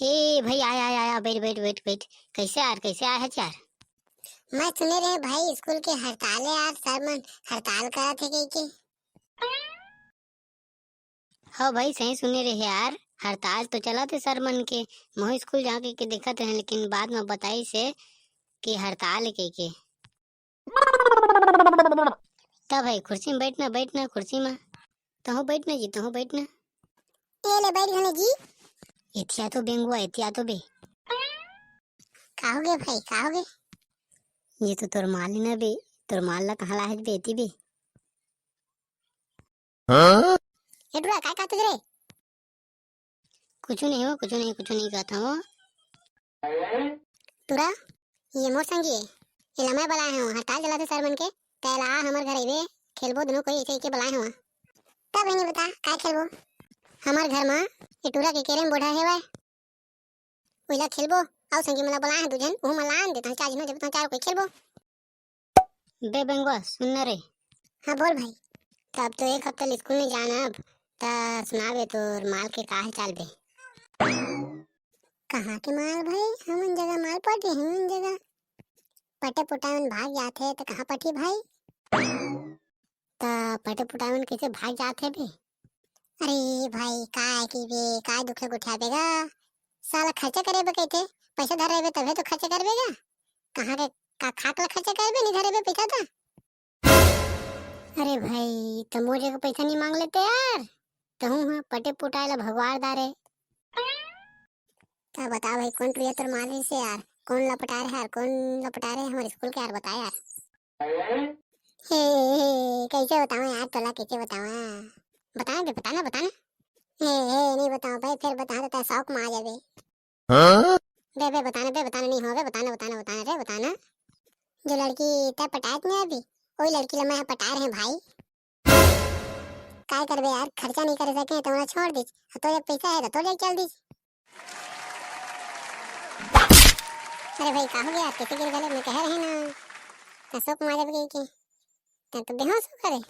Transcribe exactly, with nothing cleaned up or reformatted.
ए भाई, आया, आया, आया, बैठ, बैठ, बैठ, बैठ। कैसे यार, कैसे आया है यार? मैं सुने रहे भाई, स्कूल के हड़ताल है यार, सर मन हड़ताल करत हे कहिके। हाँ भाई, सही सुने रहे यार, हड़ताल तो चलत हे सर मन के। महू स्कूल जाके के देखत रहे, लेकिन बाद में बताइस हे कि हड़ताल हे कहिके। त भाई, कुर्सी में बैठ ना, बैठ ना कुर्सी में। तहूँ बैठ ना जी, तहूँ बैठ ना। ए ले, बैठ घने जी। एथिया तो बेंगुआ, एथिया तो बे। का होगे भाई, का होगे? ये तो तोर माल हे ना बे, तोर माल ला कहाँ लाहे बे, एती बे। ए टुरा, काय कहत रे? कुछ नहीं हो, कुछ नहीं, कुछ नहीं कहत हूँ। टुरा, ये मोर संगी हे, एला मैं बलाए हूँ, हड़ताल चलत हे सर मन के, तेला हमर घर अइबे, खेलबो दुनों कोई, ऐसे के बलाए हूँ। तब नहीं बता, काय खेलबो? हमर घर मा ये टुरा के कैरम बोर्ड हेवय, ओइला खेलबो। अउ संगी मन ला बलाए हूँ दू झन, उहू मन ला आन देथन, चार झन हो जबे, तहाँ चार कोई खेलबो। बे बेंगवा, सुन न रे। हाँ, बोल भाई। तब तो एक हफ्ता ले स्कूल नहीं जाना अब, त सुना बे, तोर माल के का हाल चाल बे? कहाँ के माल भाई? हमन जगह माल पटे, हमन जगह पटे पुटावन भाग जाथे, त कहाँ पटी भाई? त पटे पुटावन कैसे भाग जाथे बे? अरे भाई, काय की बे, काय दुखे गोठियाबे गा? साला खर्चा करे बे कहिथे, पैसा धरे बे तभे तो खर्चा करबे गा। कहाँ के का खात ला खर्चा करबे, नहीं धरे बे पैसा त? अरे भाई, त मोर जगह पैसा नहीं मांग लेते यार, तहूँ हा पटे पुटाए ला भगवार डारे। का बता भाई, कौन टुरिया तोर मारे से यार, कौन लपटा रहे यार, कौन लपटा रहे हमर स्कूल के यार, बता यार। हे, हे, कैसे बतावा यार तोला, कैसे बतावा? बता बे, बता ना, बता ना। हे, हे, नहीं बतावा भाई, फिर बता देता, शौक में आ जाबे। हाँ? बे, बे, बता ना बे, बता ना, नहीं हो बे, बता ना, बता ना, बता ना रे, बता ना। जो लड़की तै पटात नहीं अभी, वही लड़की ला मैं पटा रहे भाई। काय करबे यार, खर्चा नहीं करे सके तो छोड़ दीच, तो एक पैसा है तो तोड़ चल दीच। अरे भाई, का हो गया यार, कैसे गिर गए? मैं कह रहे ना, अशोक माधव के की, तै तो बेहोश हो करे।